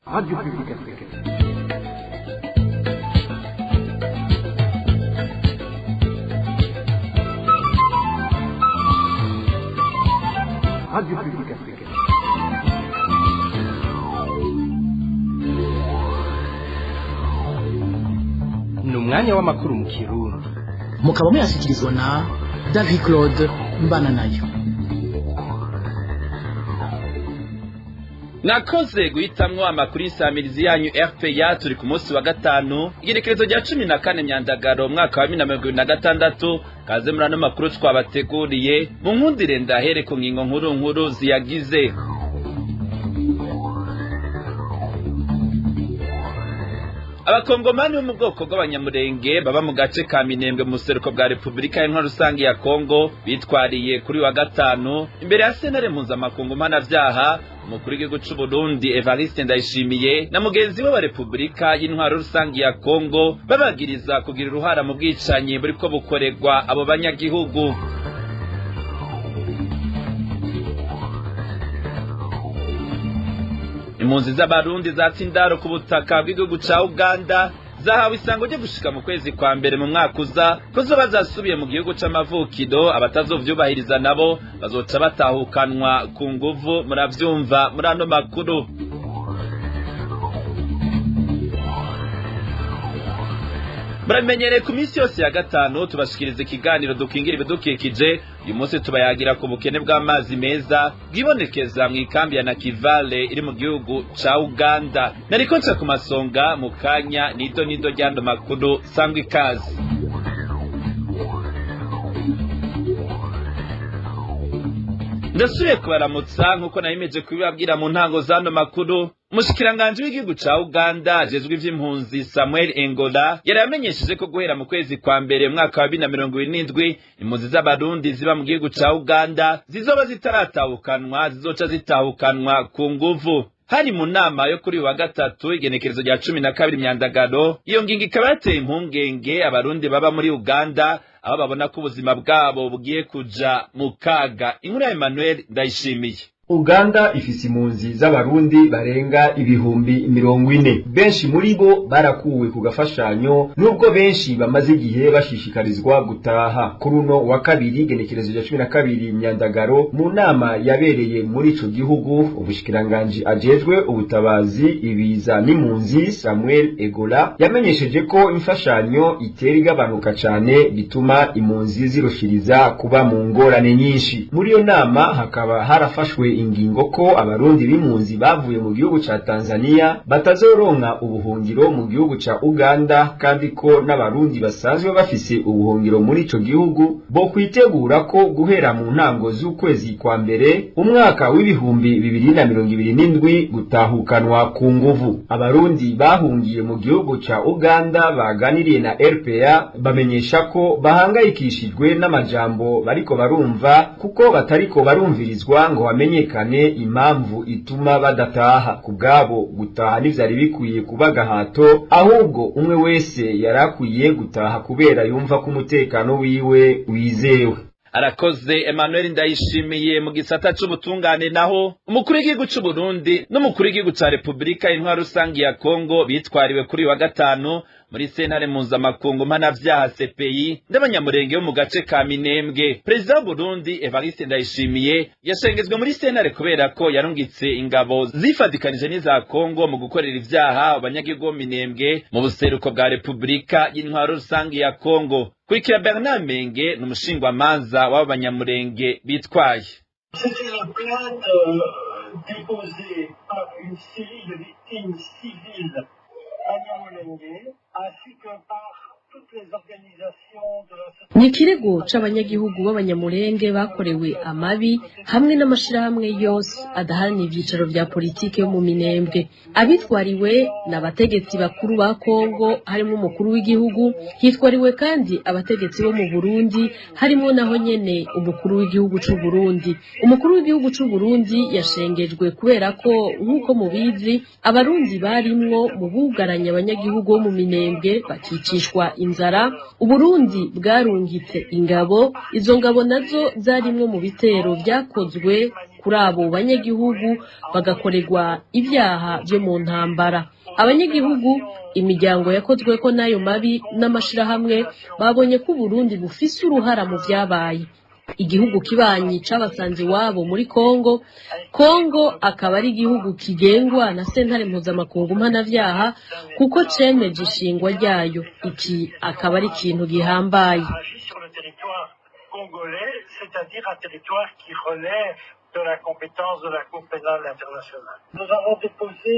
Radio Publique Africaine. Radio Publique Africaine. Ni umwanya w'amakuru mu Kirundi. Mukaba muyashyikirizwa na David Claude Mbananayo. Mwakoze guhitamwo amakuru y'isamirizi yanyu RPA. Turi ku munsi wa gatanu, igerekerezo rya 14 Myandagaro, umwaka wa 2026. Kaze muri ano makuru twabateguriye. Mu nkundire ndahere ku ngingo nkuru nkuru ziyagize. Abakongomani bo mu bwoko bw'Abanyamurenge baba mu gace ka Minembwe mu buseruko bwa Repubulika y'Intwaro Rusange ya Kongo bitwariye kuri wa gatanu imbere ya sentare mpuzamakungu mpanavyaha umukuru w'igihugu c'u Burundi Evariste Ndayishimiye na mugenzi we wa Repubulika y'Intwaro Rusange ya Kongo, babagiriza kugira uruhara mu bwicanyi buriko bukorerwa abo banyagihugu. Impunzi z'Abarundi zatse indaro ku butaka bw'igihugu ca Uganda zahawe isango ryo gushika mu kwezi kwa mbere mu mwaka uza ko zoba zasubiye mu gihugu c'amavukiro. Abatazovyubahiriza nabo bazoca batahukanwa ku nguvu. Muravyumva muri ano makuru. Muramenyereye, ku minsi yose ya gatanu tubashikiriza ikiganiro Dukingira Ibidukikije. Uyu munsi tubayagira ku bukene bw'amazi meza bwibonekeza mu ikambi ya Nakivale iri mu gihugu ca Uganda. Nariko nca ku masonga mu kanya nido nido ry'ando makuru. Sangwa ikaze. Ndasubiye kubaramutsa nk'uko nabimeje kubibabwira mu ntango z'ano makuru. Umushikiranganji w'igihugu ca Uganda ajejwe ivy'impunzi, Samuel Engola, yari yamenyesheje ko guhera mu kwezi kwa mbere mu mwaka wa 2027 impunzi z'Abarundi ziba mu gihugu ca Uganda zizoba zitaratahukanwa zizoca zitahukanwa ku nguvu. Hari mu nama yo kuri uyu wa gatatu, igenekerezo rya 12 Myandagaro. Iyo ngingo ikaba yateye impungenge Abarundi baba muri Uganda, aho babona ko ubuzima bwabo bugiye kuja mu kaga. Inkuru ya Emmanuel Ndayishimiye. Uganda ifise impunzi z'Abarundi barenga 40,000. Benshi muri bo barakuwe ku gafashanyo, nubwo benshi bamaze igihe bashishikarizwa gutaha. Kuri uno wa kabiri, igenekerezo rya 12 Myandagaro, mu nama yabereye muri ico gihugu, ubushikiranganji ajejwe ubutabazi, ibiza n'impunzi, Samuel Egola, yamenyesheje ko imfashanyo itera igabanuka cane, bituma impunzi zirushiriza kuba mu ngorane nyinshi. Muri iyo nama hakaba harafashwe ingingo ko Abarundi b'impunzi bavuye mu gihugu ca Tanzania batazoronka ubuhungiro mu gihugu ca Uganda, kandi ko n'Abarundi basanzwe bafise ubuhungiro muri ico gihugu bo kwitegura ko guhera mu ntango z'ukwezi kwa mbere umwaka w'2027 gutahukanwa ku nguvu. Abarundi bahungiye mu gihugu ca Uganda baganiriye na RPA bamenyesha ko bahangayikishijwe n'amajambo bariko barumva, kuko batariko barumvirizwa ngo bamenyekane impamvu ituma badataha. Ku bwabo, gutaha ntivyari bikwiye kuba gahato, ahubwo umwe wese yarakwiye gutaha kubera yumva ko umutekano wiwe wizewe. Arakoze Emmanuel Ndayishimiye. Mu gisata c'ubutungane naho, umukuru w'igihugu c'u Burundi n'umukuru w'igihugu ca Repubulika y'Intwaro Rusange ya Kongo bitwariwe kuri uyu wa gatanu muri sentare mpuzamakungu mpanavyaha CPI n'Abanyamurenge bo mu gace ka Minembwe. Perezida w'Uburundi Evariste Ndayishimiye yashengezwe muri sentare kubera ko yarungitse ingabo zifadikanije n'iza Kongo mu gukorera ivyaha abanyagihugu bo Minembwe mu buseruko bwa Repubulika y'Intwaro Rusange ya Kongo. Kurikira Bernard Menge, ni umushingwamanza w'abo Banyamurenge bitwaye. C'était la plainte déposée par une série de victimes civiles Banyamulenge, ainsi que par toutes les organisations de la société. Ni ikirego c'abanyagihugu b'Abanyamurenge bakorewe amabi hamwe n'amashirahamwe yose adaharanira ivyicaro vya politike yo mu Minembwe. Abitwariwe ni abategetsi bakuru ba Kongo, harimwo umukuru w'igihugu. Hitwariwe kandi abategetsi bo mu Burundi, harimwo naho nyene umukuru w'igihugu c'u Burundi. Umukuru w'igihugu c'u Burundi yashengejwe kubera ko, nk'uko mubizi, Abarundi barimwo mu bugaranya abanyagihugu bo mu Minembwe bakicishwa inzara. Uburundi bwarungitse ingabo, izo ngabo nazo zarimwo mu bitero vyakozwe. kuri abo banyagihugu, bagakorerwa ibyaha byo mu ntambara. Abanyagihugu, imiryango yakozweko n'ayo mabi n'amashirahamwe babonye ko Uburundi bufise uruhara mu vyabaye. Igihugu kibanyi c'abasanze iwabo muri Kongo. Kongo akaba ari igihugu kigengwa na sentare mpuzamakungu mpanavyaha kuko cemeje ishingwa ryayo. Iki akaba ari ikintu gihambaye. Agit sur le territoire congolais, c'est-à-dire un territoire qui relève de la compétence de la Cour pénale internationale. Nous avons déposé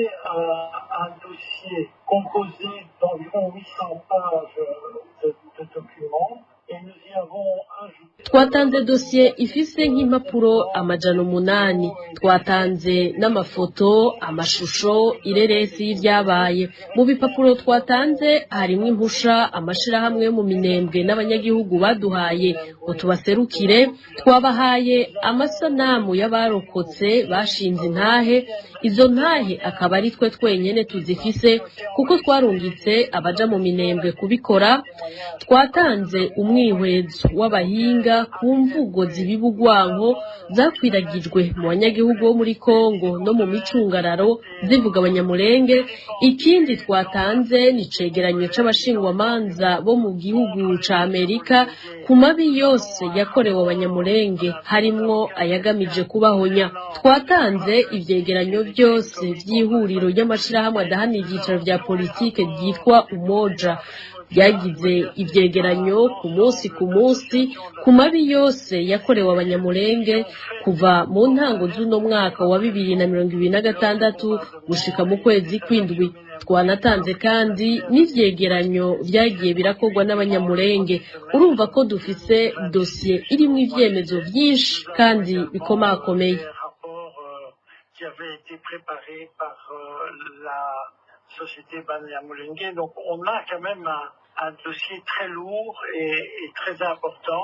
un dossier composé d'environ 800 pages de documents et nous y avons ajouté Twatanze dosiye ifise nk'impapuro 800. Twatanze n'amafoto, amashusho, ireresi y'ivyabaye. Mu bipapuro twatanze harimwo impusha amashirahamwe yo mu Minembwe n'abanyagihugu baduhaye ngo tubaserukire. Twabahaye amasanamu y'abarokotse bashinze intahe. Izo ntahe akaba ari twe twenyene tuzifise kuko twarungitse abaja mu Minembwe kubikora. Twatanze umwihwezo w'abahinga ku mvugo zibiba urwanko zakwiragijwe mu banyagihugu bo muri Kongo no mu micungararo zivuga Abanyamulenge. Ikindi twatanze ni icegeranyo c'abashingwamanza bo mu gihugu ca Amerika ku mabi yose yakorewe Abanyamulenge, harimwo ayagamije kubahonya. Twatanze ivyegeranyo byose vy'ihuriro ry'amashirahamwe adahanira ivyicaro vya politike ryitwa Umoja, ryagize ivyegeranyo ku munsi ku munsi ku mabi yose yakorewe Abanyamulenge kuva mu ntango z'uno mwaka wa 2026 gushika mu kwezi kw'indwi. Twanatanze kandi n'ivyegeranyo vyagiye birakorwa n'Abanyamulenge. Urumva ko dufise dosiye irimwo ivyemezo vyinshi kandi bikomakomeye. Rapports qui avaient été préparés par la société Banyamulenge. Donc on a quand même un dossier très lourd et très important.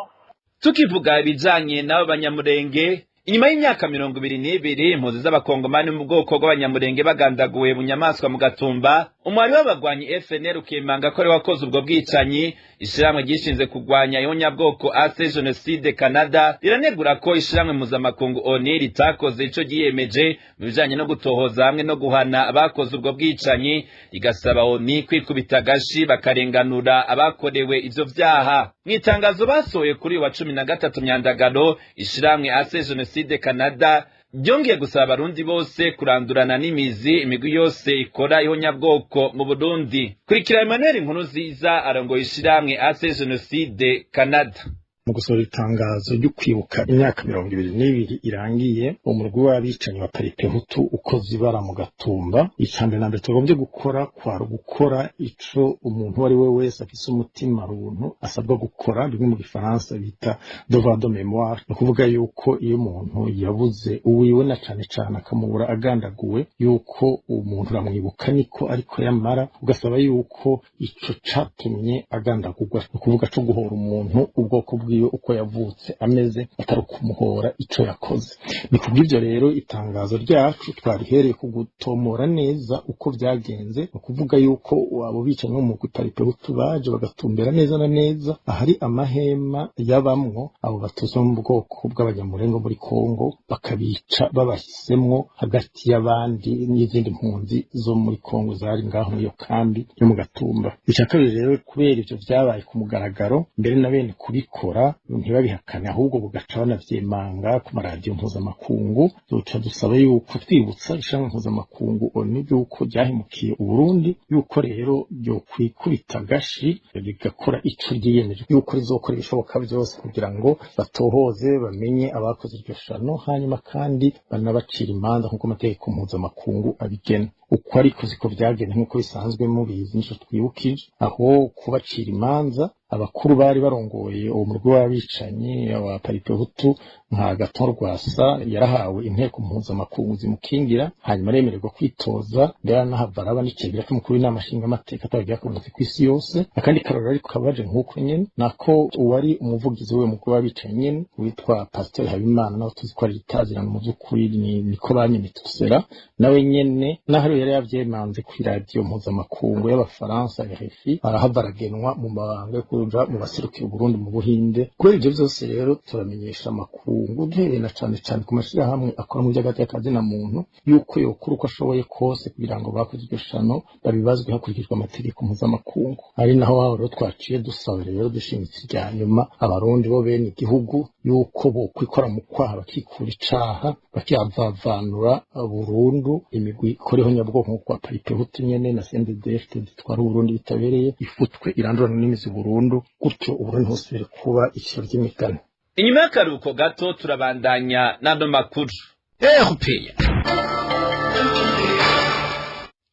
Tukivuga ibijanye n'abo Banyamurenge, inyuma y'imyaka 22 impunzi z'Abakongomani mu bwoko bw'Abanyamurenge bagandaguwe mu nyamaswa mu Gatumba, umuhari w'abagwanyi FNL ukemanga ko ari wakoze ubwo bwicanyi, ishirahamwe ryishinze kurwanya ihonyabwoko AC Genocide Canada riranegura ko ishirahamwe mpuzamakungu ONU ritakoze ico ryiyemeje mu bijanye no gutohoza hamwe no guhana abakoze ubwo bwicanyi, rigasaba ONU kwikubita agashi bakarenganura abakorewe ivyo vyaha. Mu itangazo basohoye kuri uyu wa 13 Myandagaro, ishirahamwe AC Genocide Canada ryongeye gusaba Abarundi bose kurandurana n'imizi imigwi yose ikora ihonyabwoko mu Burundi. Kurikira Emmanuel Nkurunziza arongoye ishirahamwe AC Genocide Canada. Mu gusohora itangazo ryo kwibuka imyaka 22 irangiye umurwi w'abicanyi wa Palipehutu ukoze ibara mu Gatumba, icambere na mbere tugombye gukora kwari gukora ico umuntu uwo ari we wese afise umutima runtu asabwa gukora, bimwe mu Gifaransa bita devoir de mémoire. Ni ukuvuga yuko iyo umuntu yabuze uwiwe, na cane cane akamubura agandaguwe, yuko umuntu uramwibuka niko, ariko yamara ugasaba yuko ico catumye agandagurwa, ni ukuvuga co guhora umuntu ubwoko bwiwe uko yavutse ameze, atari ukumuhora ico yakoze. Ni kubw'ivyo rero itangazo ryacu twarihereye ku gutomora neza uko vyagenze, ni ukuvuga yuko abo bicanyi bo mu Palipehutu baje bagatumbera neza na neza ahari amahema yabamwo abo Batutsi bo mu bwoko bw'Abanyamurengo muri Kongo, bakabica babahisemwo hagati y'abandi n'izindi mpunzi zo muri Kongo zari ngaho muri iyo kambi yo mu Gatumba. Ica kabiri rero, kubera ivyo vyabaye ku mugaragaro, mbere na bene kubikora ntibabihakane, ahubwo bugaca banavyemanga ku maradiyo mpuzamakungu, duca dusaba yuko twibutsa ishirahamwe mpuzamakungu ONU yuko ryahemukiye Uburundi, yuko rero ryokwikubita agashi rigakora ico ryiyemeje, yuko rizokora ibishoboka vyose kugira ngo batohoze bamenye abakoze iryo shano, hanyuma kandi banabacira imanza nk'uko amategeko mpuzamakungu abigena. Uko ariko siko vyagenze, nk'uko bisanzwe mubizi, nico twibukije. Aho kubacira imanza, abakuru bari barongoye uwo murwi w'abicanyi wa Palipehutu nka Agathon Rwasa yarahawe inteko mpuzamakungu zimukingira, hanyuma aremererwa kwitoza, mbere aranahava araba n'icegera c'umukuru w'inama nshingamateka atabagira kabonetse kw'isi yose. Akandi karorero ariko kabaje nk'uko nyene nako uwari umuvugizi w'uwo mugwi w'abicanyi nyene witwa Pasiteri Habimana, nawe tuzi ko ari itazirano mu vy'ukuri, niko banyimitse, nawe nyene naho ariwe yari yavyemanze kw'iradiyo mpuzamakungu y'abafaransa RFI, arahava aragenwa mu mabanga yo kuja mu baserukira Uburundi mu Buhinde. Kubera ivyo vyose rero, turamenyesha amakungu, duhereye na cane cane ku mashirahamwe akora mu vy'agateka na muntu, yuko yokora uko ashoboye kose kugira ngo bakoze iryo shano babibazwe hakurikijwe amategeko mpuzamakungu. Ari naho aho rero twaciye dusaba rero dushimitse irya nyuma abarundi bo bene igihugu yuko bokwikora mu kwaha, bakikura icaha, bakiyavavanura burundu imigwi ikoreho nyabwoko nko kwa Palipehutu nyene na CNDD-FDD itwara Uburundi bitabereye, ifutwe, irandurane n'imizi burundu, gutyo Uburundi ntibusubire kuba iciro ry'imigani. Inyuma y'akaruhuko gato turabandanya n'ano makuru. RPA.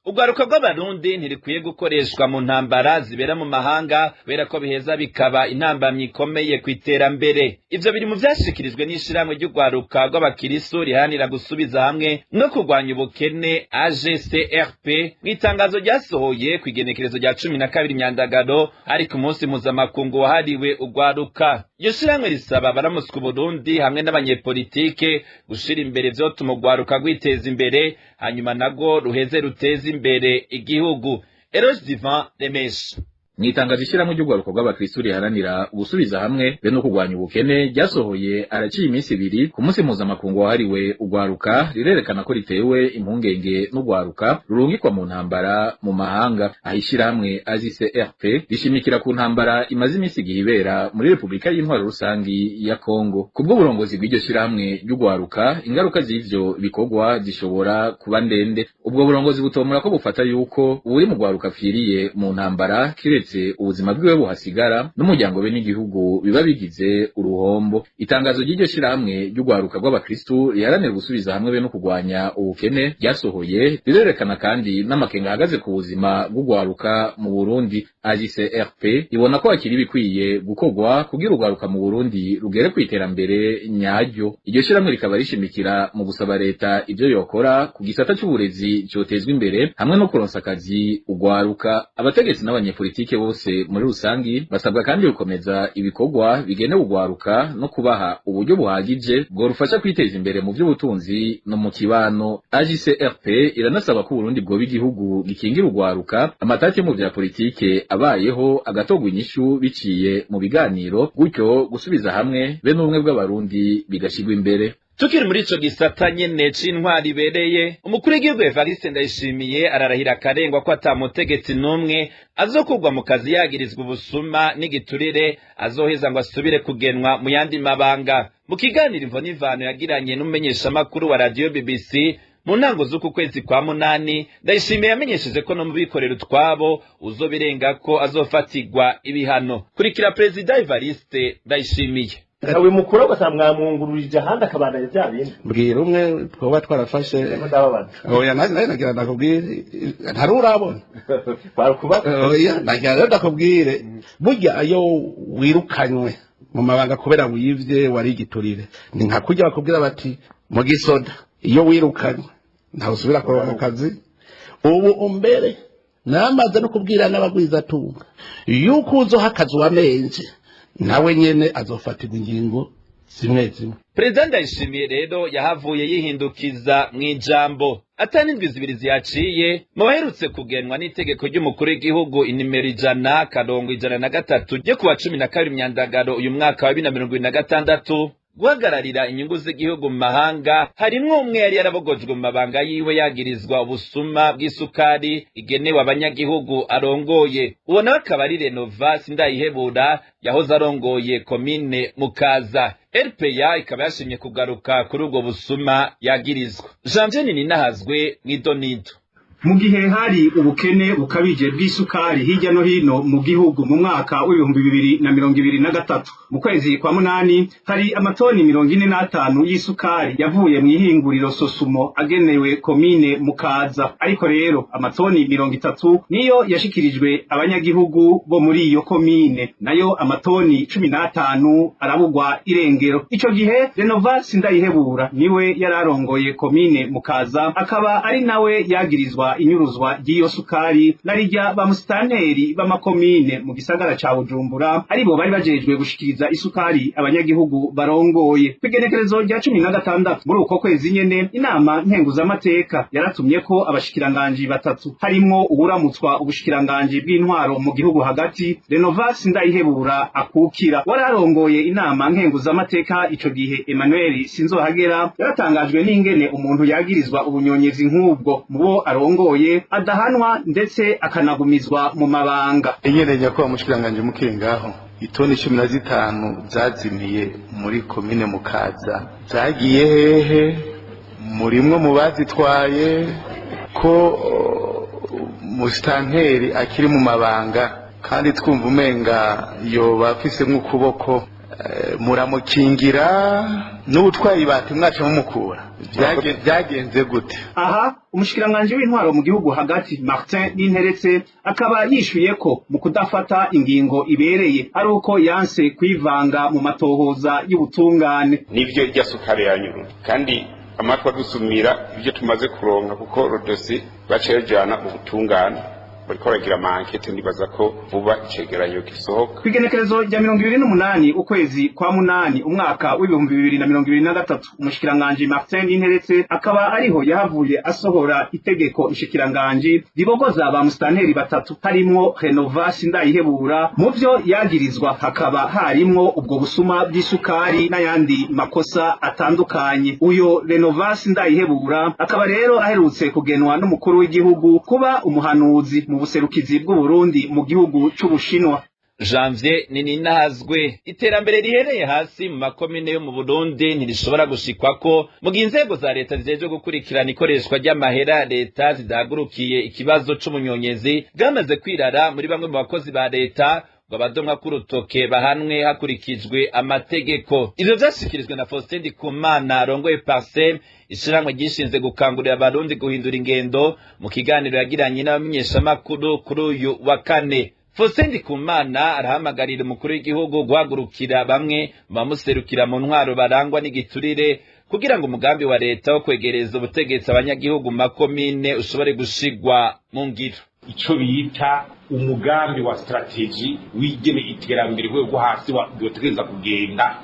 Urwaruka rw'abarundi ntirikwiye gukoreshwa mu ntambara zibera mu mahanga, kubera ko biheza bikaba intambamyi ikomeye ku iterambere. Ivyo biri mu vyashikirijwe n'ishirahamwe ry'urwaruka rw'abakirisu riharanira gusubiza hamwe no kurwanya ubukene, AGCRP, mw'itangazo ryasohoye kw'igenekerezo rya 12 Myandagaro, ari ku munsi mpuzamakungu wahariwe urwaruka. Iryo shirahamwe risaba abaramutswa Uburundi hamwe n'abanyepolitike gushira imbere ivyotuma urwaruka rwiteza imbere, hanyuma narwo ruheze ruteze imbere igihugu. Eroge Divan Remesha. Mw'itangazo ishyirahamwe ry'urwaruka rw'abakristu riharanira gusubiza hamwe be no kurwanya ubukene ryasohoye araciye iminsi 2 ku munsi mpuzamakungu wahariwe urwaruka, rirerekana ko ritewe impungenge n'urwaruka rurungikwa mu ntambara mu mahanga. Aho ishyirahamwe AJCRP rishimikira ku ntambara imaze iminsi igihe ibera muri Repubulika y'Intwaro Rusangi ya Kongo. Kubwo burongozi bw'iryo shyirahamwe ry'urwaruka, ingaruka z'ivyo bikorwa zishobora kuba ndende. Ubwo burongozi butomora ko bufata yuko uwuri mu rwaruka apfiriye mu ntambara, kiretse ubuzima bwiwe buhasigara, n'umuryango be n'igihugu biba bigize uruhombo. Itangazo ry'iryo shirahamwe ry'urwaruka rw'abakristu riharanira gusubiza hamwe be no kurwanya ubukene ryasohoye rirerekana kandi n'amakenga ahagaze ku buzima bw'urwaruka mu Burundi. AJCRP ibona ko hakiri bikwiye gukorwa kugira urwaruka mu Burundi rugere ku iterambere nyaryo. Iryo shirahamwe rikaba rishimikira mu gusaba leta ivyo yokora ku gisata c'uburezi cotezwa imbere, hamwe no kuronsa akazi urwaruka. Abategetsi n'abanyepolitike bose muri rusangi basabwa kandi gukomeza ibikorwa bigenewe urwaruka no kubaha uburyo buhagije bworufasha kwiteza imbere mu by'ubutunzi no mu kibano. AJCRP iranasaba ko Uburundi bwoba igihugu gikingira urwaruka, amatati mu vya politike abayeho agatogwa inyishu biciye mu biganiro, gutyo gusubiza hamwe be n'ubumwe bw'abarundi bigashigwa imbere. Tukiri muri ico gisata nyene c'intwari ibereye, umukuru w'igihugu Evariste Ndayishimiye ararahira akarengwa ko ata mutegetsi n'umwe azokurwa mu kazi yagirizwa ubusuma n'igiturire azoheza ngo asubire kugenwa mu yandi mabanga. Mu kiganiro Imvo n'Ivano yagiranye n'umumenyeshamakuru wa radiyo BBC mu ntango z'uku kwezi kwa munani, Ndayishimiye yamenyesheje ko no mu bikorera utwabo uzobirenga ko azofatirwa ibihano. Kurikira Perezida Evariste Ndayishimiye. Nawe mukuru ugasanga mwamwungururije ahandi akabandanya bya bindi. Mbwira umwe twoba twarafashe. Oya, nawe nagira ndakubwire, ntari urabona. Oya, nagira rero ndakubwire, burya iyo wirukanywe mu mabanga kubera wivye, wari igiturire, ni nka kurya bakubwira bati mu gisoda iyo wirukanywe ntawe usubira kuronka akazi. Ubu umbere namaze no kubwira n'abagwizatunga yuko uzoha akazi wamenje, nawe nyene azofatirwa ingingo zimwe zimwe. Perezida Ndayishimiye rero yahavuye yihindukiza mu ijambo atari indwi 2 ziyaciye. Mu baherutse kugenwa n'itegeko ry'umukuru w'igihugu inimero 100-103 ryo kuwa 12 Myandagaro uyu mwaka wa 2026 guhagararira inyungu z'igihugu mu mahanga, harimwo umwe yari yarabogojwe mu mabanga yiwe yagirizwa ubusuma bw'isukari igenewe abanyagihugu arongoye. Uwo nawe akaba ari Renova Sindayihebura, yahoze arongoye komine Mukaza. RPA ikaba yashimye kugaruka kuri ubwo busuma yagirizwa. Janvier Ninahazwe mw'idonido. Mu gihe hari ubukene bukabije bw'isukari hirya no hino mu gihugu mu mwaka w'2023, mu kwezi kwa munani hari amatoni 45 y'isukari yavuye mu ihinguriro Sosumo agenewe komine Mukaza, ariko rero amatoni 30 niyo yashikirijwe abanyagihugu bo muri iyo komine, nayo amatoni 15 arabugwa irengero. Ico gihe Renova Sindayihebura niwe yararongoye komine Mukaza, akaba ari nawe yagirizwa yagirizwa inyuruzwa ry'iyo sukari, narirya ba musitanteri b'amakomine mu gisagara ca Bujumbura aribo bari bajejwe gushikiriza isukari abanyagihugu barongoye. Kw'igenekerezo rya 16 muri uko kwezi nyene, inama nkenguzamateka yaratumye ko abashikiranganji batatu, harimwo uwuramutswa ubushikiranganji bw'intwaro mu gihugu hagati, Renovas Ndayihebura akukira. Wararongoye inama nkenguzamateka ico gihe, Emmanuel Sinzohagera, yaratangajwe n'ingene umuntu yagirizwa ubunyonyezi nk'ubwo mu bo arongoye adahanwa, ndetse akanagumizwa mu mabanga. Inyene nyakubahwa mushikiranganje, mukiri ngaho, itoni 15 zazimiye muri komine Mukaza zagiye hehe? Murimwo mu bazitwaye, ko musitanteri akiri mu mabanga kandi twumva umenga yoba afisemwo ukuboko, muramukingira n'ubutwayi bati mwaca mumukura, byagenze gute? Aha umushikiranganji w'intwaro mu gihugu hagati, Martin Ninteretse, akaba yishuye ko mu kudafata ingingo ibereye ari uko yanse kwivanga mu matohoza y'ubutungane. Nivyo, irya sukari yanyuru, kandi amatwi adusumira ibyo tumaze kuronka, kuko le dossier baciye bajana mu butungane, bariko baragira ama enquêtes, ndibaza ko vuba icegeranyo gisohoka. Kw'igenekerezo rya 28 ukwezi kwa munani umwaka w'2023, umushikiranganji Martin Ninteretse akaba ariho yahavuye asohora itegeko nshikiranganji ribogoza ba musitanteri batatu, harimwo Renovas Ndayihebura. Mu vyo yagirizwa hakaba harimwo ubwo busuma bw'isukari n'ayandi makosa atandukanye. Uyo Renovas Ndayihebura akaba rero aherutse kugenwa n'umukuru w'igihugu kuba umuhanuzi mu buserukizi bw'Uburundi mu gihugu c'Ubushinwa. Janvier Nininahazwe. Iterambere rihereye hasi mu makomine yo mu Burundi ntirishobora gushikwako mu gihe inzego za leta zijejwe gukurikirana ikoreshwa ry'amahera leta zidahagurukiye ikibazo c'umunyonyezi bwamaze kwirara muri bamwe mu bakozi ba leta, ngo abadomwa k'urutoke bahanwe hakurikijwe amategeko. Ivyo vyashikirijwe na Faustin Ndikumana arongoye PARCEM, ishirahamwe ryishinze gukangurira abarundi guhindura ingendo, mu kiganiro yagiranye n'abamenyeshamakuru kuri uyu wa kane. Faustin Ndikumana arahamagarira umukuru w'igihugu guhagurukira bamwe mu bamuserukira mu ntwaro barangwa n'igiturire, kugira ngo umugambi wa leta wo kwegereza ubutegetsi abanyagihugu mu makomine ushobore gushigwa mu ngiro. Icyo bita umugambi wa stratégie wigene iterambere rwego rwo hasi rwotegereza kugenda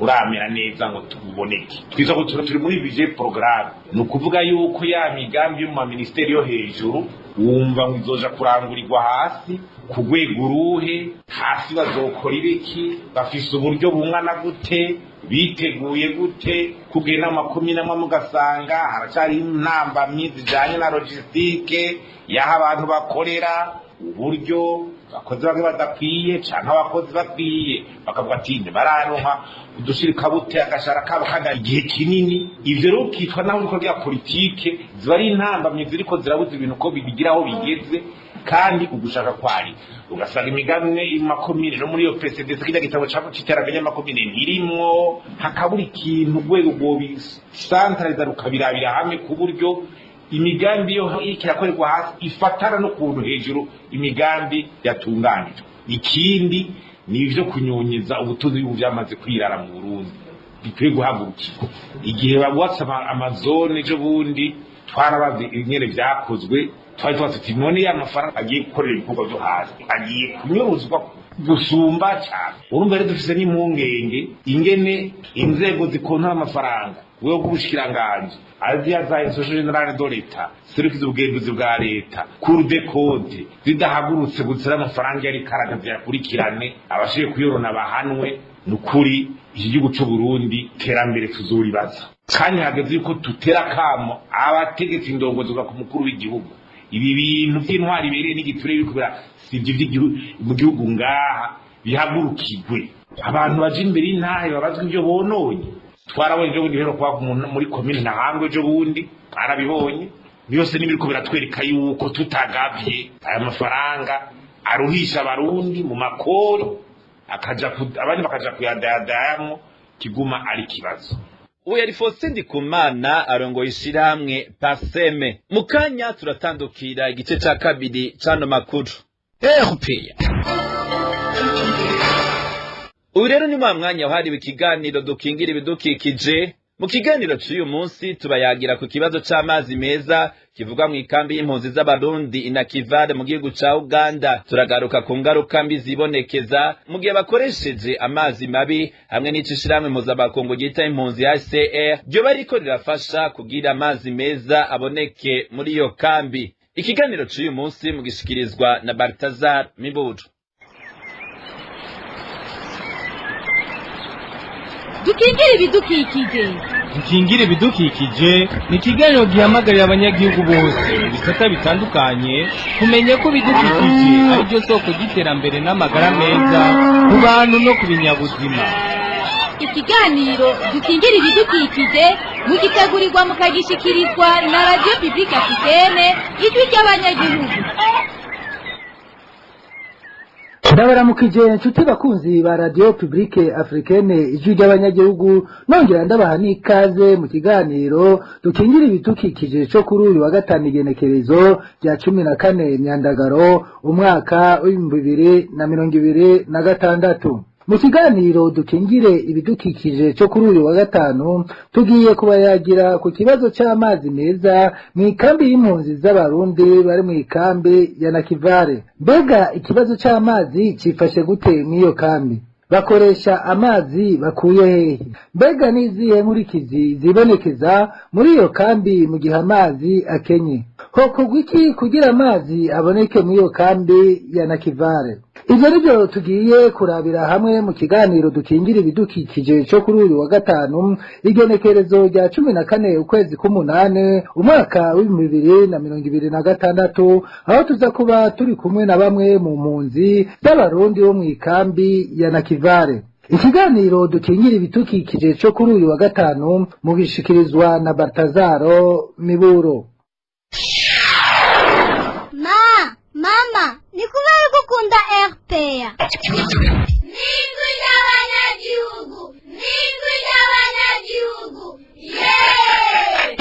uramera neza ngo tuboneke twiza ko turi muri budget programme. Ni ukuvuga yuko ya migambi yo mu maministeri yo hejuru wumva ngo izoja kurangurirwa hasi ku rwego uruhe? Hasi bazokora ibiki? Bafise uburyo bungana gute? Biteguye gute kugenda amakomine amwe? Mugasanga haracyari intambamyi zijanye na logistique y'aho abantu bakorera, uburyo abakozi bamwe badakwiye canke abakozi bakwiye, bakavuga ati bararonka udushirikabute agashara kabo kandi igihe kinini. Ivyo rero ukitwa naho uriko rya politike ziba ari intambamyi ziriko zirabuza ibintu ko bigira aho bigeze. Kandi ugushaka kwari ugasanga imigambi imwe makomine no muri iyo PCD, kirya gitabo c'iterambere ry'amakomine, ntirimwo, hakabura ikintu urwego rwobisantraliza rukabirabira hamwe, ku buryo imigambi yo iriko irakorerwa hasi ifatana n'ukuntu hejuru imigambi yatunganijwe. Ikindi ni ivyo kunyonyiza ubutunzi bw'ibihugu vyamaze kwirara mu Burundi bikwiye guhagurukirwa. Igihe babubatse amazone ejo bundi, twarabaze ingene vyakozwe, twari tubaze tuti none ya mafaranga agiye gukorera ibikorwa vyo hasi agiye kunyuruzwa gusumba cyane? Urumva rero dufise n'impungenge ingene inzego zikontora amafaranga, wewe bw'ubushikiranganji, aziya za Inspection Générale de l'État, service ubugenzuzi bwa leta, Cour des comptes, zidahagurutse gutsira amafaranga yari karaga ziyakurikirane, abashiye kuyorona bahanwe. Nukuri iki gihugu c'u Burundi terambere tuzoribaza, kandi hageze yuko tutera kamo abategetsi, indongozi ku mukuru w'igihugu. Ibi bintu by'intwari ibereye n'igiturire biriko sivyo mu gihugu ngaha bihagurukirwe, abantu baje imbere y'intahe babazwa ibyo bononye. Twarabonye ejo bundi rero kuba muri komine Ntahangwe ejo bundi, twarabibonye byose, n'ibiriko biratwereka yuko tutagavye aya mafaranga aruhisha abarundi mu makori, akaja abandi bakaja kuyadayadayamwo, kiguma ari kibazo. Uyu yari Faustin Ndikumana arongoye ishirahamwe PARCEM. Mu kanya turatandukira igice ca kabiri c'ano makuru. RPA. Uyu rero ni wa mwanya wahariwe ikiganiro dukingira ibidukikije. Mu kiganiro c'uyu munsi tubayagira ku kibazo c'amazi meza kivugwa mu ikambi y'impunzi z'Abarundi Inakivale mu gihugu ca Uganda. Turagaruka ku ngaruka mbi zibonekeza mu gihe bakoresheje amazi mabi, hamwe n'ico ishirahamwe mpuzamakungu ryita impunzi HCR ryoba ririko rirafasha kugira amazi meza aboneke muri iyo kambi. Ikiganiro c'uyu munsi mugishikirizwa na Baltazar Miburu. Dukingire ibidukikije. Dukingire ibidukikije ni ikiganiro gihamagarira abanyagihugu bose mu bisata bitandukanye kumenya ko ibidukikije ari byo soko ry'iterambere n'amagara meza ku bantu no ku binyabuzima. Ikiganiro Dukingire ibidukikije mugitegurirwa mukagishikirizwa na Radio Publique Africaine, ijwi ry'abanyagihugu. Ndabaramukije inshuti bakunzi ba Radio Publique Africaine, ijwi ry'abanyagihugu, nongera ndabaha n'ikaze mu kiganiro Dukingira ibidukikije cyo kuri uyu wa gatanu, igenekerezo rya 14 Myandagaro, umwaka w'2026. Mu kiganiro Dukingire ibidukikije cyo kuri uyu wa gatanu tugiye kubayagira ku kibazo c'amazi meza mu ikambi y'impunzi z'Abarundi bari mu ikambi ya Nakivale. Mbega ikibazo c'amazi cifashe gute mw'iyo kambi? Bakoresha amazi bakuye hehe? Mbega n'izihe nkurikizi zibonekeza muri iyo kambi mu gihe amazi akenye? Hokorwa iki kugira amazi aboneke muri iyo kambi ya Nakivale? Ivyo nivyo tugiye kurabira hamwe mu kiganiro Dukingira ibidukikije cyo kuri uyu wa gatanu, igenekerezo rya 14 ukwezi k'umunani, umwaka w'2026, aho tuza kuba turi kumwe na bamwe mu mpunzi z'Abarundi bo mu ikambi ya Nakivale. Ikiganiro Dukingira ibidukikije cyo kuri uyu wa gatanu mugishikirizwa na Baltazaro Miburo. Ma, mama, ni kubera gukunda RPA. Nijwi ry'abanyagihugu, nijwi ry'abanyagihugu, yeee!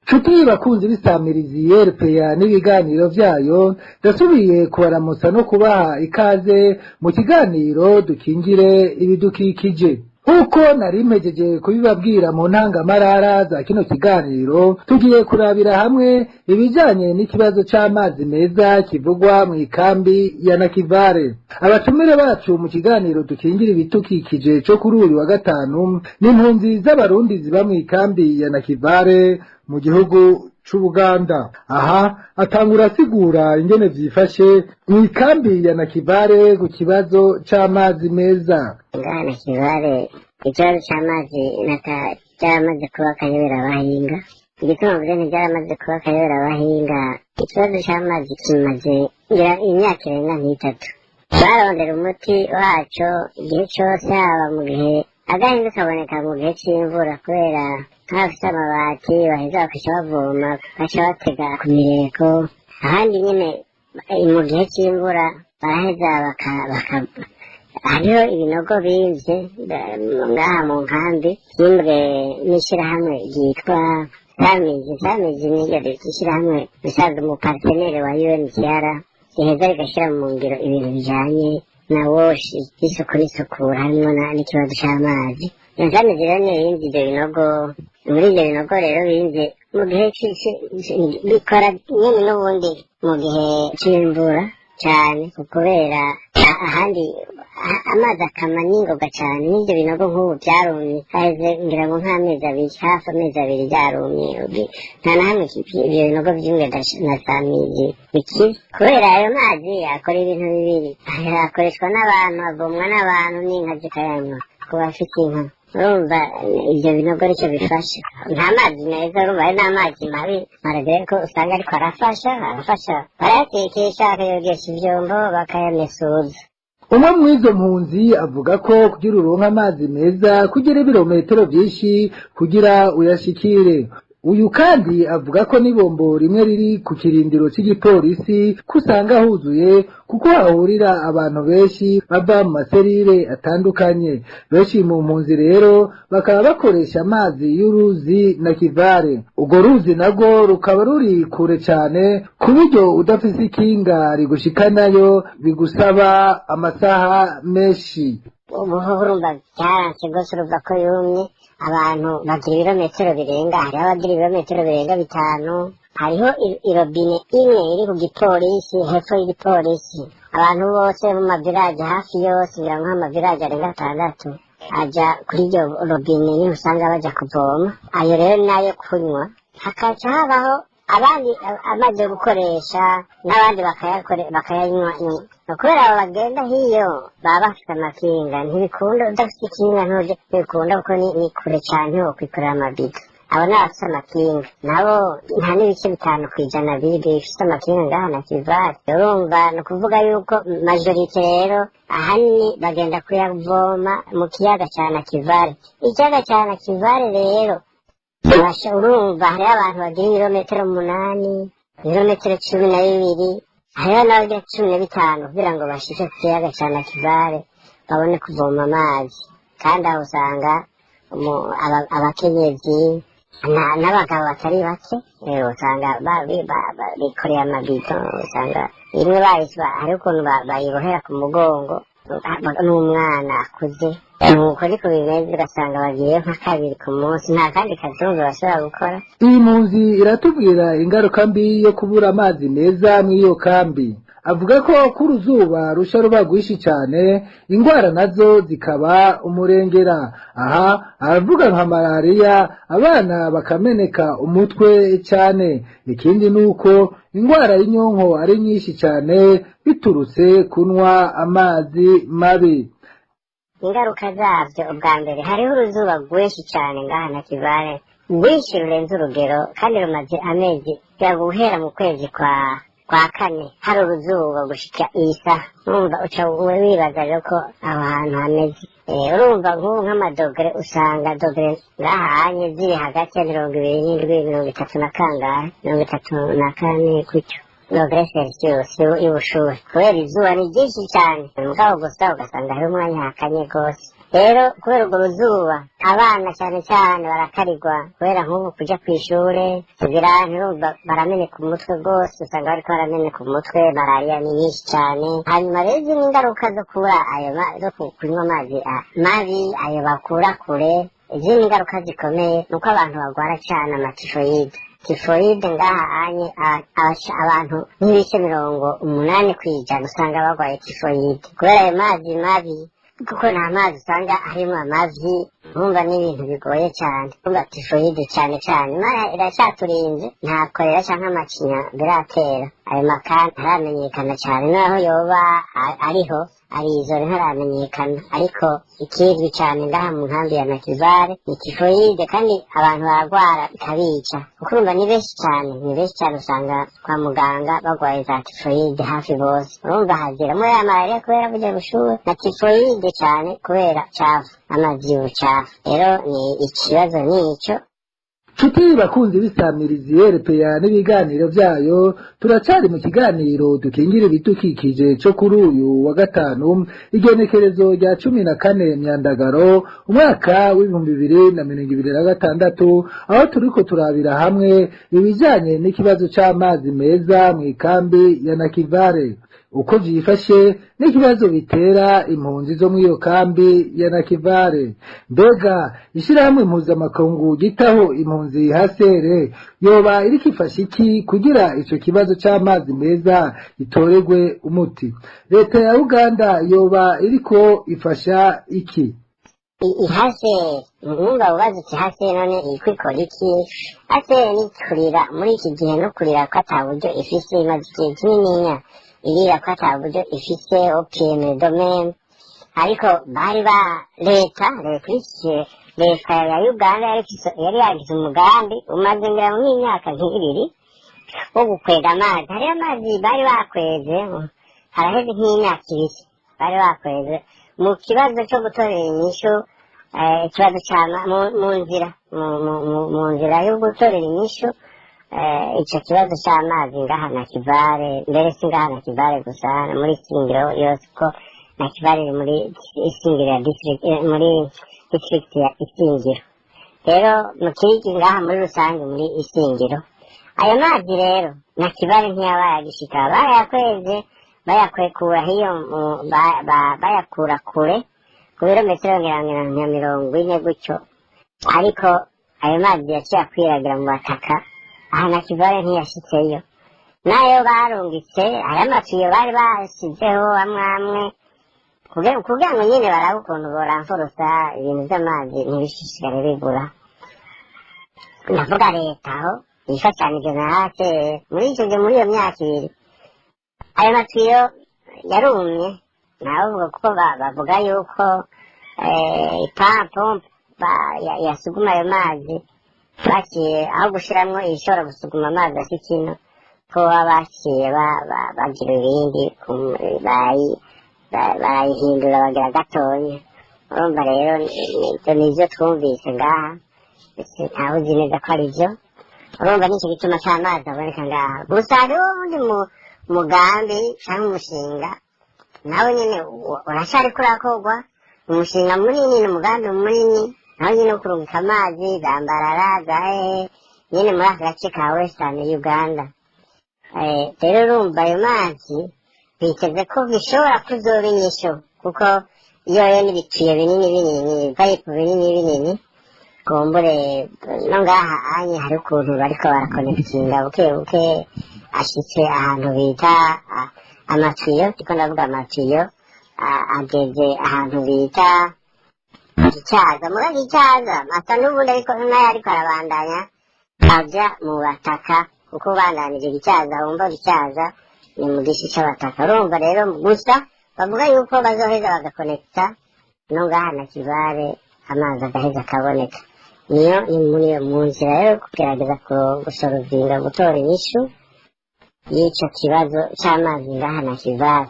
Nshuti bakunzi b'isamirizi RPA n'ibiganiro vyayo, ndasubiye kubaramutsa no kubaha ikaze mu kiganiro Dukingire ibidukikije. Uko nari mpejeje kubibabwira mu ntangamarara za kino kiganiro, tugiye kurabira hamwe ibijanye n'ikibazo c'amazi meza kivugwa mu ikambi ya Nakivale. Abatumire bacu mu kiganiro Dukingira ibidukikije co kuri uyu wa gatanu ni impunzi z'Abarundi ziba mu ikambi ya Nakivale mu gihugu c'Ubuganda. Aha atangura asigura ingene vyifashe mu ikambi ya Nakivale ku kibazo c'amazi meza. Ngaha Nakivale ikibazo c'amazi cyaramaze kuba akayobera abahinga. Igituma mvuze nti byaramaze kuba akayobera abahinga, ikibazo c'amazi kimaze ngira imyaka irenga nk'itatu. Barondera umuti waco igihe cose, haba mu gihe agahinga kaboneka mu gihe c'imvura, kubera nk'abafise amabati baheza bakaca bavoma, bakaca batega ku mireko. Ahandi nyene mu gihe c'imvura baraheza baka hariho ibinogo bimvye ngaha mu nkambi, vyimbwe n'ishirahamwe ryitwa Samizi. Samizi niryo ishirahamwe bisanzwe mu partenere wa UNHCR, riheza rigashira mu ngiro ibintu bijanye na woshi, isuku n'isukura, harimwo n'ikibazo c'amazi. Iyo Samizi rero niyo yimvye ivyo binogo. Muri ivyo binogo rero bimvye mu gihe bikora nyene n'ubundi mu gihe c'imvura cane, kubera ahandi amazi akama n'ingoga cane. N'ivyo binogo nk'ubu vyarumye, haheze ngira ngo nk'amezi abiri, hafi amezi abiri vyarumye. Nta na hamwe ivyo binogo vyimwe na Samizi bikiri, kubera ayo mazi akora ibintu bibiri: akoreshwa n'abantu, avomwa n'abantu, n'inka zikayanywa ku bafite inka. Urumva ivyo binogo nico bifasha. Nta mazi meza, urumva ari n'amazi mabi maragere ko usanga, ariko arafasha, barayatekesha, bakayogesha ivyombo, bakayamesuza. Umwe mw'izo mpunzi avuga ko kugira uronke amazi meza kugira ibirometero vyinshi kugira uyashikire. Uyu kandi avuga ko n'ibombo rimwe riri ku kirindiro cy'igipolisi ko usanga huzuye, kuko hahurira abantu benshi bava mu maserire atandukanye. Benshi mu mpunzi rero bakaba bakoresha amazi y'uruzi Nakivale. Urwo ruzi narwo rukaba ruri kure cyane, ku buryo udafise ikinga rigushikanayo bigusaba amasaha menshi. Ubu urumva byaranse rwose, urumva ko yumye. Abantu bagira ibirometero birenga, hariho abagira ibirometero birenga 5. Hariho irobine imwe iri ku gipolisi, hepfo y'igipolisi. Abantu bose mu mavilaje hafi yose, ngira ngo nk'amavilaje arenga 6, aja kuri iryo robine, niho usanga baja kuvoma. Ayo rero nayo kunywa, hakaca habaho abandi amazi yo gukoresha, n'abandi bakayanywa. Kubera abo bagenda hiyo baba bafite amakinga, ntibikunda. Udafite ikinga ntuje, ntibikunda, kuko ni kure cane, ntiwokwikorera amabido. Abo ni abafite amakinga, nabo nta n'ibice 5% bifite amakinga ngaha na Kivale. Urumva ni ukuvuga yuko majorité rero ahanini bagenda kuyavoma mu kiyaga ca Nakivale. Ikiyaga ca Nakivale rero, urumva hariho abantu bagira ibirometero 8, ibirometero 12, hariho n'abagira 15 kugira ngo bashike ku kiyaga ca Nakivale babone kuvoma amazi. Kandi aho usanga abakenyezi n'abagabo batari bake, usanga bikoreye amabido. Usanga imwe hari ukuntu bayibohera ku mugongo n'umwana akuze. Nuko ariko bimeze, ugasanga bagiyeyo nka kabiri ku munsi, nta kandi kazi wumva bashobora gukora. Iyi mpunzi iratubwira ingaruka mbi yo kubura amazi meza muri iyo kambi. Avuga ko uruzuba rusha ruba rwinshi cyane, indwara nazo zikaba umurengera. Aha aravuga nka malariya, abana bakameneka umutwe cyane. Ikindi ni uko indwara y'inyonko ari nyinshi cyane biturutse kunywa amazi mabi. Ingaruka zabyo, ubwa mbere hariho uruzuba rwinshi cyane ngaha na Kivale, rwinshi rurenze urugero, kandi rumaze amezi ya guhera mu kwezi kwa kane hari uruzuba gushika iyi saha. Urumva uca wibaza rero ko aho hantu hameze. Urumva nk'ubu nk'amadogere, usanga dogere ngahanye ziri hagati ya 27, 30 na kangahe, 34 gutyo dogere Celsius y'ubushuhe, kubera izuba ni ryinshi cyane. Mugabo gusa ugasanga hariho umwanya hakanye rwose. Rero kubera urwo ruzuba, abana cyane cyane barakarirwa, kubera nk'ubu kuja kw'ishure kugira ntirumva barameneka umutwe rwose, usanga bariko barameneka umutwe. Malariya ni nyinshi cyane. Hanyuma rero izindi ngaruka zo kubura ayo zo kunywa amazi mabi, ayo bakura kure, izindi ngaruka zikomeye ni uko abantu bagwara cyane amatifoyide. Tifoyide ngaha anye abantu nk'ibice 80% usanga barwaye tifoyide kubera ayo mazi mabi, kuko nta mazi usanga harimo amavi. Urumva n'ibintu bigoye cyane. Urumva tifoyide cyane cyane, Imana iracyaturinze, nta korera canke amacinya biratera. Ayo maka ntaramenyekana cyane, naho yoba ariho arizore ntaramenyekana. Ariko ikizwi cyane ngaha mu nkambi ya Nakivale ni tifoyide, kandi abantu baragwara ikabica, kuko urumva ni benshi cyane, ni benshi cyane, usanga kwa muganga bagwaye za tifoyide hafi bose. Urumva haziramo ya malariya kubera burya bushuhe, na tifoyide cyane kubera cafu, amazi y'ubucafu. Rero ni ikibazo nico. Nshuti bakunzi b'isamirizi RPA n'ibiganiro byayo, turacari mu kiganiro dukingira ibidukikije cyo kuri uyu wa gatanu, igenekerezo rya 14 Myandagaro umwaka w'2026, aho turiko turabira hamwe ibijanye n'ikibazo c'amazi meza mu ikambi ya Nakivale, uko vyifashe n'ikibazo bitera impunzi zo muri iyo kambi ya Nakivale. Mbega ishirahamwe mpuzamakungu gitaho impunzi HCR yoba iriko ifasha iki kugira ico kibazo c'amazi meza gitoregwe umuti? Leta ya Uganda yoba iriko ifasha iki? Ihase mwumva ubaza uti hase none iriko ikora iki? Hase ni kurira muri iki gihe, no kurira ko ata buryo ifise, imaze igihe kinininya irira ko ata buryo ifise OPM domain. Ariko bari ba leta iki, leta ya Uganda yari yagize umugambi umaze ngira ngo nk'imyaka nk'ibiri wo gukwega amazi. Hariyo amazi bari bakweze haraheze nk'imyaka 2, bari bakweze mu kibazo cyo gutorera inyishu ikibazo ca mu nzira mu nzira yo gutorera inyishu ico kibazo c'amazi ngaha na Kivale. Mbere si ngaha na Kivale gusa, muri Isingiro yose, ko na Kivale iri muri Isingiro ya district, muri district ya Isingiro. Rero mu Kirigi ngaha muri rusange muri Isingiro, ayo mazi rero na Kivale ntiyabaye agishika, bayakweze bayakwekura hiyo bayakura kure. Ku birometero ngira 40 gutyo, ariko ayo mazi yaciye akwiragira mu bataka aha na Kivale ntiyashitseyo. Nayo barungitse aya matiyo bari bashizeho amwe amwe kugira ngo nyine barabe ukuntu boramfurusa ibintu by'amazi ntibishishikare bibura. Ndavuga leta aho yifashanije na hake muri icyo gihe, muri iyo myaka 2 ayo matiyo yarumye. Nawe kuko bavuga yuko ipampo yasuguma ayo mazi, baciye aho gushiramwo ishobora gusuguma amazi ashikino, ko baciye bagira ibindi barayihindura bagira gatonya. Urumva rero ibyo nivyo twumvise ngaha, ntawe uzi neza ko ari byo. Urumva nicyo gituma c'amazi aboneka ngaha. Gusa hariho uwundi mugambi canke umushinga nawe nyene uracariko urakorwa, umushinga munini, ni umugambi munini nawe nyene wo kurungika amazi za Mbarara za hehe nyene muri aka gace ka Western Uganda. Rero urumva ayo mazi biteze ko bishobora kuzoba inyishu, kuko iyo rero n'ibitiyo binini binini, ibipayipu binini binini, kumbure no ngaha anye hari ukuntu bariko barakonekitinga buke buke, ashitse ahantu bita amatiyo, ndiko ndavuga amatiyo ageze ahantu bita Gicaza. Muga Gicaza asa n'ubundi ariko nayo ariko arabandanya aja mu bataka, kuko ubandanije Gicaza wumva Gicaza ni mu gice c'abataka. Urumva rero gusa bavuga yuko bazoheza bagakonekita no ngaha na Kivale amazi agaheza akaboneka. Niyo ni muri mu nzira yo kugerageza gusorovinga gutora inyishu y'ico kibazo c'amazi ngaha na Kivale.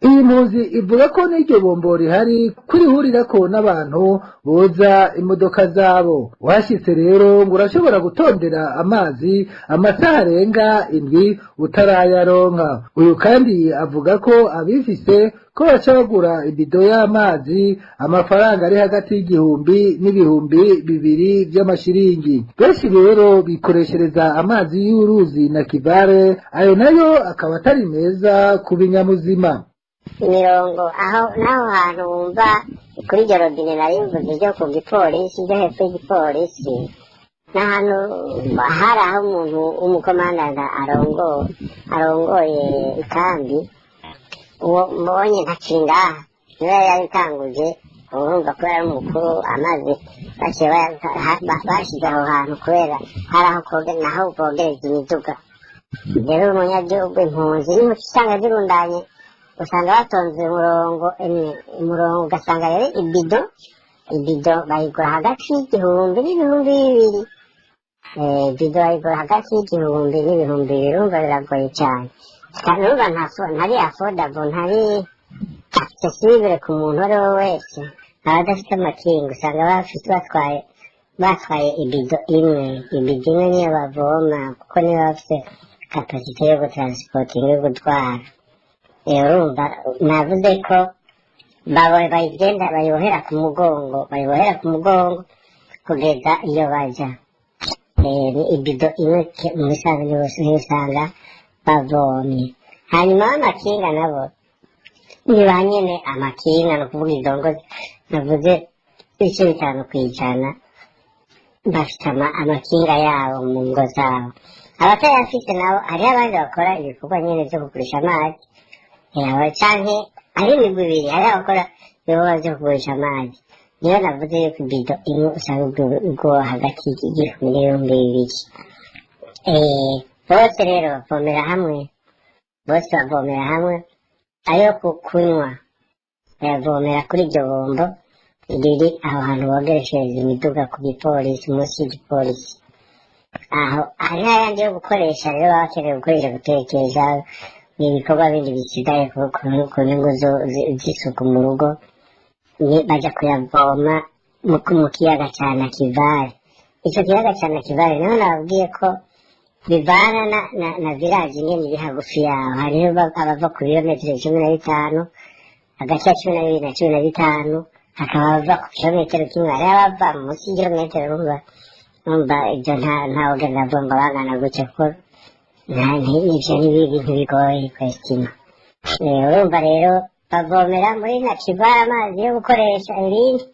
Iyi mpunzi ivuga ko n'iryo bombo rihari kurihurirako n'abantu boza imodoka zabo. Washitse rero ngo urashobora gutondera amazi amasaha arenga 7 utarayaronka. Uyu kandi avuga ko abifise ko baca bagura ibido y'amazi amafaranga ari hagati y'igihumbi n'ibihumbi 2 by'amashiringi. Benshi rero bikoreshereza amazi y'uruzi na Kivale, ayo nayo akaba atari meza ku binyamuzima. Imirongo aho naho hantu wumva kuri iryo robine nari mvuze ryo ku gipolisi, ryo hepfo y'igipolisi, n'ahantu hari aho umuntu w'umukomandanta arongoye ikambi, uwo mbonye ntakiri ngaha niwe yabitanguje. Urumva kubera ari umukuru, amazi baciye bashize aho hantu kubera hari aho naho bogereza imiduga. Rero umunyagihugu impunzi niho usanga zirundanye, usanga batonze umurongo, ugasanga rero ibido bayigura hagati y'igihumbi n'ibihumbi 2. Ibido bayigura hagati y'igihumbi n'ibihumbi 2. Urumva biragoye cyane. Urumva ntari affordable, ntari accessible ku muntu uwo ari we wese. Abadafite amakinga usanga batwaye ibido imwe, ibido imwe niyo bavoma, kuko niyo bafite kapasite yo gutransportinga, yo gutwara. Urumva navuze ko bayigenda bayibohera ku mugongo, kugeza iyo baja. Ibido imwe mu bisanzwe niyo usanga bavomye. Hanyuma amakinga nabo ni ba nyene amakinga, ni ukuvuga idongo navuze 5% bafite amakinga yabo mu ngo zabo. Abatayafite nabo hariho abandi bakora ibikorwa nyene vyo kugurisha amazi, canke ari imigwi ibiri, hariho abakora ibikorwa vyo kugurisha amazi. Niyo navuze yuko ibido imwe usanga igura hagati y'igihumbi n'ibihumbi 2. Bose rero bavomera hamwe, bose bavomera hamwe, ayo kunywa bayavomera kuri iryo bombo riri aho hantu bogereshereza imiduga ku gipolisi, munsi y'igipolisi. Aho hariho ayandi yo gukoresha rero baba bakeneye gukoresha gutekesha, ibikorwa bindi bisigaye ku nyungu z'isuku mu rugo, baja kuyavoma mu kiyaga ca Nakivale. Ico kiyaga ca Nakivale niho nababwiye ko bivana na village nyene iri hagufi yaho. Hariho abava ku birometero 15, hagati ya 12 na 15, hakaba abava ku kilometero kimwe, hariho abava munsi y'ikilometero. Urumva ibyo ntawugenda avuga ngo bangana gutya, kuko ivyo ni ibintu bigoye kwestima. Urumva rero Bavomera muri Nakivale amazi yo gukoresha ibindi,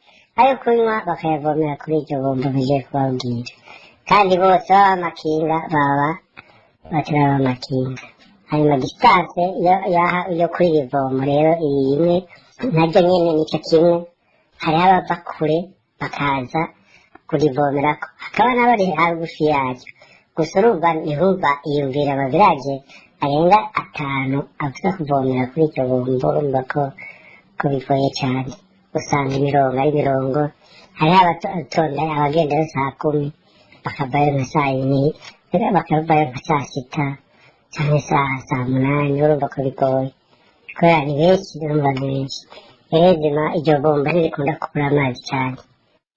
ayo kunywa bakayavomera kuri iryo bombo bigiye kubabwira. Kandi bose baba amakinga, baba bataraba amakinga. Hanyuma distance yo kuri iri vomo rero iyi imwe naryo nyene nico kimwe, hariho abava kure bakaza kurivomerako, hakaba n'abari hagufi yaryo. Gusa urumva ntihumva iyumvira amaviraje arenga 5 avuga kuvomera kuri iryo bombo, urumva ko bigoye cyane. Usanga imirongo ari imirongo, hariho abatonda abagendayo saa 10 bakavayo nka saa 4, bakavayo nka saa 6 cyangwa saa 8. Urumva ko bigoye kubera ni benshi, urumva ni benshi. Rero iryo bombo ntirikunda kubura amazi cyane.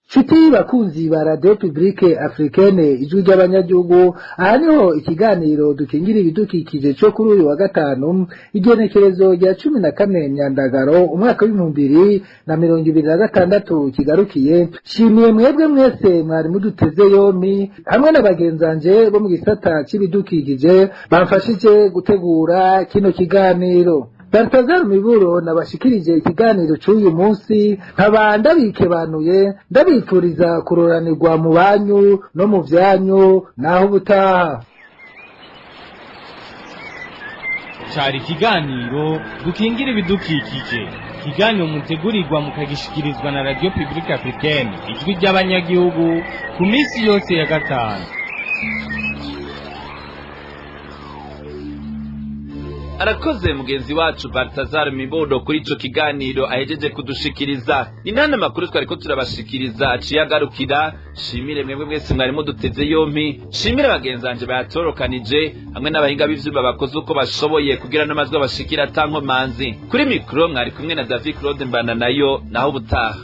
Nshuti bakunzi ba Radio Publique Africaine, ijwi ry'abanyagihugu, aha niho ikiganiro dukingira ibidukikije cyo kuri uyu wa gatanu, igenekerezo rya 14 Nyandagaro umwaka w'2026 kigarukiye. Shimiye mwebwe mwese mwari muduteze yompi, hamwe na bagenzanje bo mu gisata c'ibidukikije bamfashije gutegura kino kiganiro. Balthazar Miburo nabashikirije ikiganiro cy'uyu munsi, nkaba ndabikebanuye, ndabifuriza kuroranirwa mu banyu no mu vyanyu, naho ubutaha. Cari ikiganiro dukingira ibidukikije, ikiganiro mutegurirwa mukagishikirizwa na Radio Publique Africaine, ijwi ry'abanyagihugu, ku minsi yose ya gatanu. Arakoze mugenzi wacu Balthazar Mibodo kuri ico kiganiro ahejeje kudushikiriza. Ni nana makuru twariko turabashikiriza aciye agarukira. Shimire mwebwe mwese mwari muduteze yompi, shimire bagenzanje bayatorokanije hamwe n'abahinga b'ivyuma bakoze uko bashoboye kugira n'amazwi abashikira atankomanzi. Kuri mikro mwari kumwe na David Claude Mbana nayo, naho ubutaha.